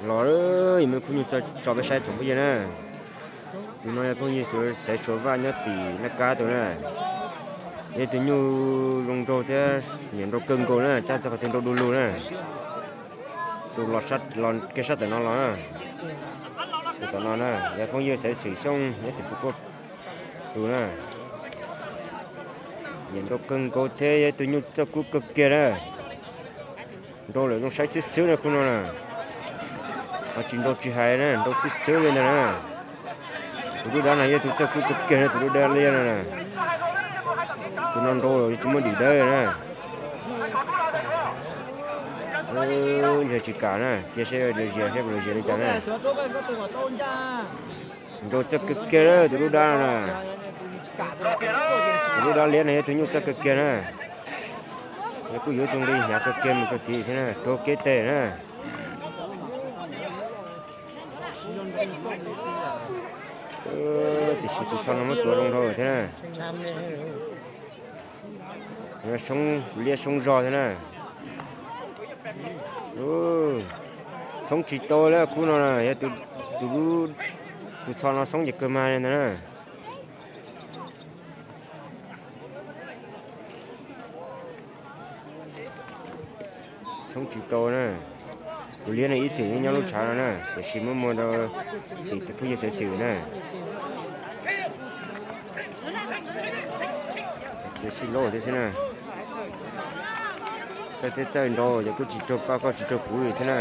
Los, yog me phooj ywg tso peb saib tsoom phooj ywg na. Tus no yog phooj ywg Xaiv Suav Vaj nyob tim Naj Kab tus na. Yog tus nyuj zoo nraug thiab nyiam nrau kawg nkaus na, cab txog qhov twg nrau du lug na. Tus los kev sab tom no los na. Tus tom no na yog phooj ywg Xaiv Xwm Xyooj nyob tim Phu Kuaj tus na. Nyiam nrau kawg nkaus thiab yog tus nyuj txawj kub kawg kiag na. Nrau lawm zoo saib xwb xwb na khub no na. Ho tsis nrau tsis hais na, nrau xwb xwb li ntag na. Tus dub dab no yog tus txawj kub kawg kiag na, tus dub dab liab no na. Tus no nrau lawm tsis muaj dim dawb li na. Ntshai tsis kam na, cia saib lawv zias saib lawv zias li cas na. Nrau txawj kawg kiag tus dub dab no na. Tus dub dab liab no yog tus nyuj txawj kawg kiag na. Yog kuj yuav tus nqi hnyav kawg kiag mus kawg tid thiab na, rau kev tes na. Tiam sis tus txho no muab tuav zoo dhau thiab na. Soob liab soob zog thiab na. Xoob tsis tau li khub no na, yog tus txho no xoob ces kawg mag li ntag na. Xoob tsis tau na. Tus liab no ib txwm yeej nyob lub tshav no na, tiam sis muab muag rau tim tus phooj ywg Xaiv Xwm na. Ces sib nraus thiab xwb na. Txawj thiab txawj nrau ces kuj tsis raug koj, koj tsis raug kuv li thiab na.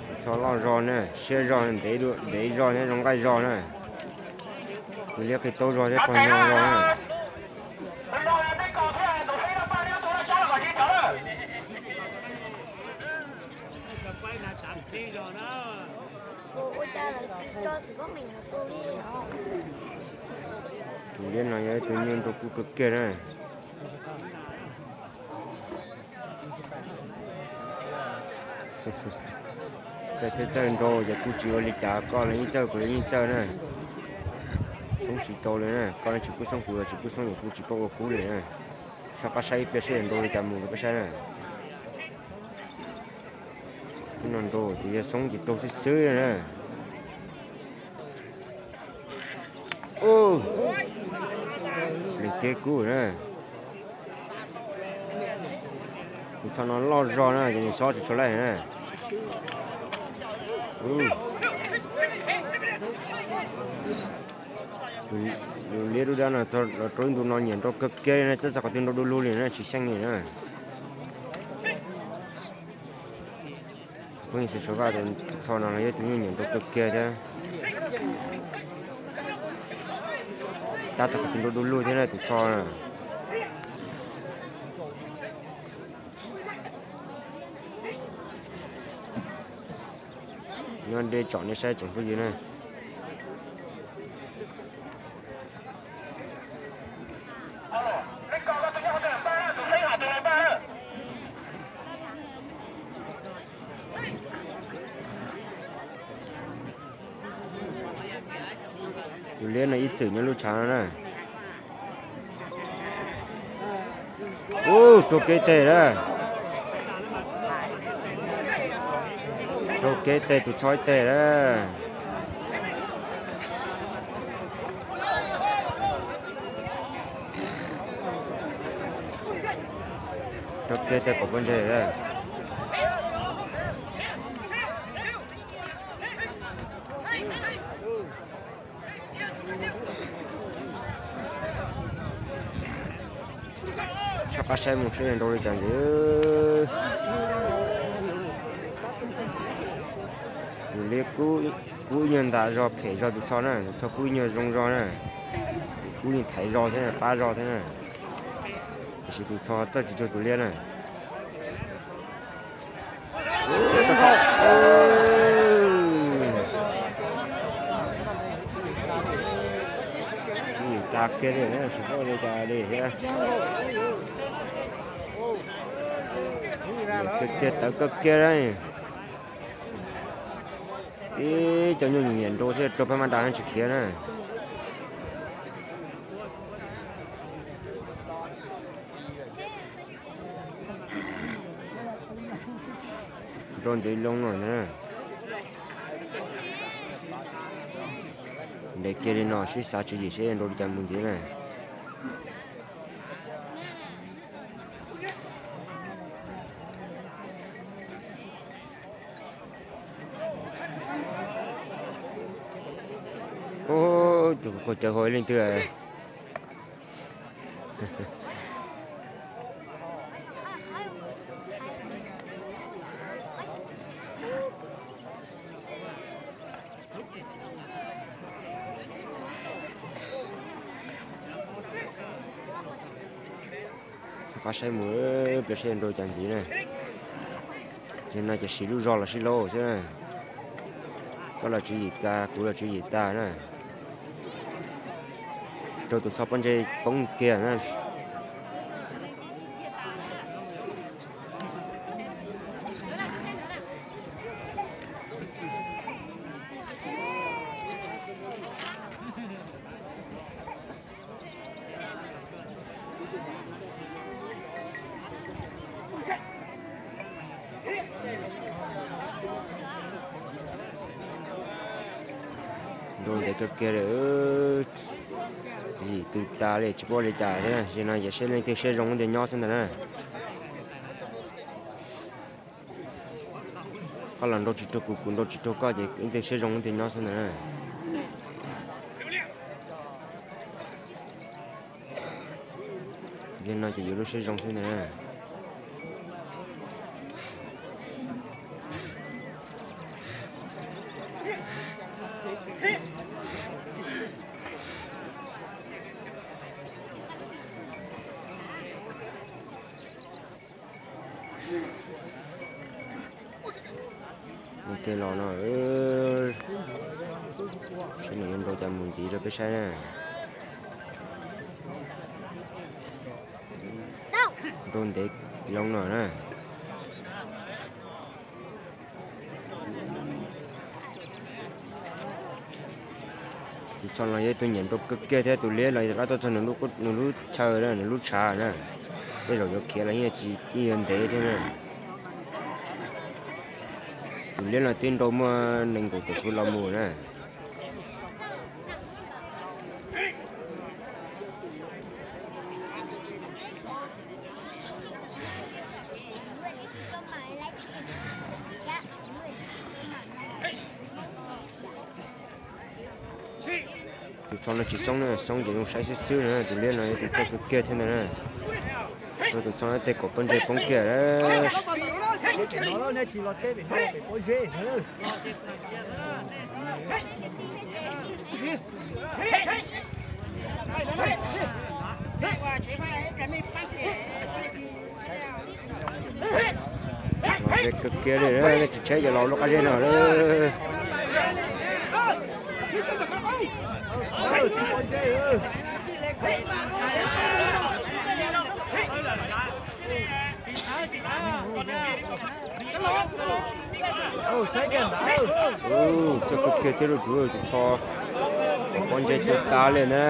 Tus txho loj zog na, siab zog, ntev zog thiab zoo nqaij zog na. Tus liab qis taub zog thiab pog nyog zog na. Tus liab no yog ib tug nyuj nrau kub kawg kiag na. Txawj thiab txawj nrau ces kuj tsis ua li cas, koj los yeej txawj kuv los yeej txawj na. Xoob tsis tau li na, koj los tsis pub xoob kuv los tsis pub xoob, kuj tsis paub ua kub li na. Soj qab saib ib pliag seb yuav nrau li cas mus rau peb saib na. Ub, no nrau ces yog xoob ces taug xwb xwb na. Leej kev kub na. Tus txho no loj zog na, ces nws xob tsis tshua laij na. Tus liab dub dab no txog los rau ib ntu no nyiam nrau kawg kiag li na, txawj txog qhov twg nrau du lug li na, tsis xyeej li na. Phooj ywg Xaiv Suav Vaj tus txho no los yog tus nyuj nyiam nrau kawg kiag thiab. Tab txog qhov twg nrau du lug thiab na tus txho na. Nyob deb tsom nej saib tsoom phooj ywg na. Tus liab no ib txwm nyob lub tshav no na. Ub, raug kev tes lawm. Raug kev tes tus txho ib teg lawm. Raug kev tes pom pob ntseg lawm. Soj qab saib mus seb nrau li cas ntxiv. Tus liab kub ib nyuag ntas zog phem zog tus txho na, tus txho kub ib nyuag zoo zog na. Kub yeej thaiv zog thiab na, qab zog thiab na. Tiam sis tus txho txawj tsis cuag tus liab na. Cas kiag li, tsis paub li cas li thiab. Kiag tawv kawg kiag na. Ib cov nyuj nyiam nrau xwb, rau peb mab nra tsis khiav na. Nrau ntev loo no na. Ntev kiag li no sib xav tswv yim seb nrau li cas mus ntxiv na. Tus koj cawv hauv leej twg? Qab saib mus, peb saib nrau cas ntxiv na. Yog no ces siv lub zog los sib laub xwb na. Koj los tswv yim tag, kuv los tswv yim tag na. Rau tus txho pob ntseg poob kiag na. Nrau ntev kawg kiag li, yim tw tas li tsis paub li cas thiab. Zaum no ces seb leej twg siab zoo leej twg nyob xwb ntag na. Koj los nrau tsis raug kuv, kuv nrau tsis raug koj ces leej twg siab zoo leej twg nyob xwb ntag na. Zaum no ces yuav lub siab zoo xwb ntag na. Ua ke los no, seb nws yuav nrau cas mus ntxiv rau peb saib na. Nrau ntev loo no na. Tus txho los yog tus nyiam nrau kawg kiag thiab tus liab los rov qab tuaj txog nws lub chaw na, nws lub tshav na. Tej zaum yuav khiav los yeej tsis, yeej yuav ntev thiab na. Tus liab los twb nrau muaj nees nkaum tawm hli los mus na. Tus txho no tsis xoob na, xoob ces zoo saib xwb xwb na, tus liab no yog tus txho kawg kiag thiab ntag na. Rau tus txho no tej kaum pob ntseg poob kiag. Los ze kawg kiag li, nej tsis tsheb ces los lub qab zeb no lawm. Txawj kawg kiag thiab lauj, tus txho, pob ntseg tuag tas li na.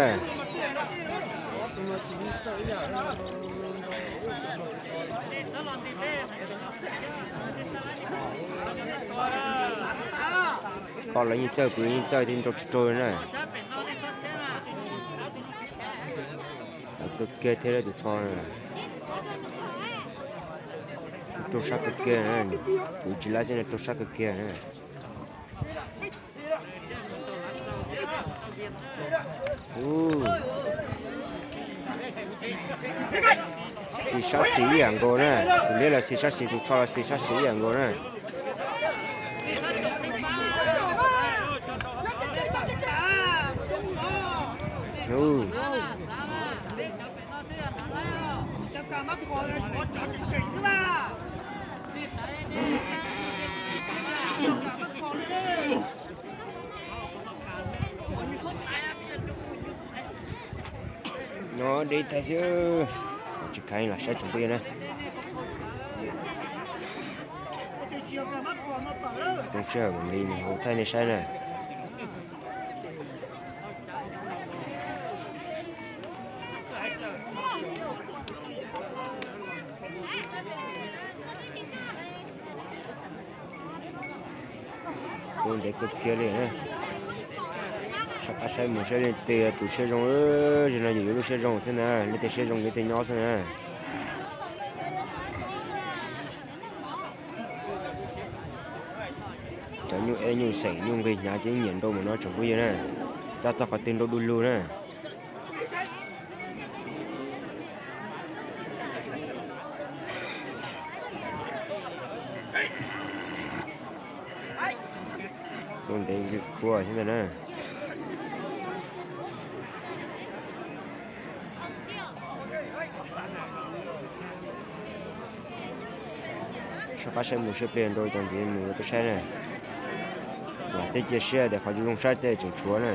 Koj los yeej txawj, kuv yeej txawj thiab, nrau tsis raug na. Kawg kiag thiab tus txho na. Raug sab kawg kiag, kuv tsis laib xwb na, raug sab kawg kiag na. Xis sab xis ib yam nkaus na, tus liab los xis sab xis, tus txho los xis sab xis ib yam nkaus na. Nyob deb thaij xwb, tsis kheev los saib tsoom phooj ywg na. Zoo sij hawm mam li mus thaij nej saib na. Ntev kawg kiag li na. Sab qab saib mus saib leej twg tus siab zoo, zaum no yog yuav lub siab zoo xwb na, leej twg siab zoo yuav tej nyob xwb na. Cov nyuj ej nyuj xeem nyuj nqis hnyav ces nyiam nrau mus no tsoom phooj ywg na. Coj txog qhov twg nrau du lug na. Ntev khuav thiab ntag na. Sab qab saib mus saib plig nrau cov ntxiv mus peb saib na. Lam tej cia siab tias qhov zoo saib tej tseem tshuav na.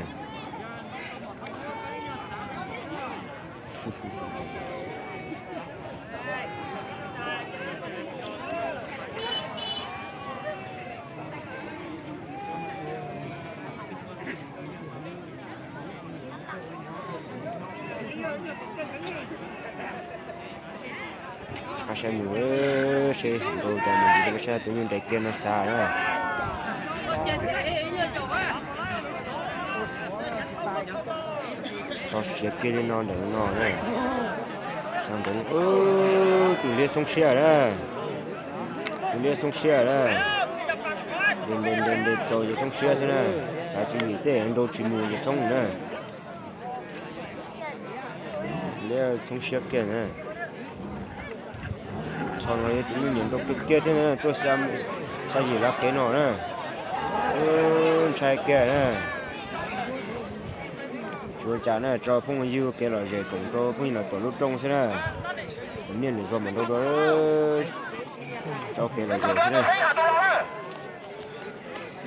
Qab saib mus seb nrau cas mus ntxiv rau peb saib tus nyuj nres kiag no xav na. Sov siav kiag li no ntawm no na. Sov ntawm tus liab xoob siab na. Tus liab xoob siab na. Nres nres nres nres txaus ces xoob siab xwb na. Xav tsis yim tej nrau tsis mus ces xoob na. Liab xoob siab kiag na. Tsho no yog tus nyuj nyiam nrau kiag kiag thiab na, tuaj xya yim lav qev no na. Ntshai kiag na. Tsis ua cas na, tso phooj ywg kev lom zem koom rau phooj ywg los tom lub rooj xwb na. Niaj lwm zaus mam nrau dua, tso kev lom zem xwb na.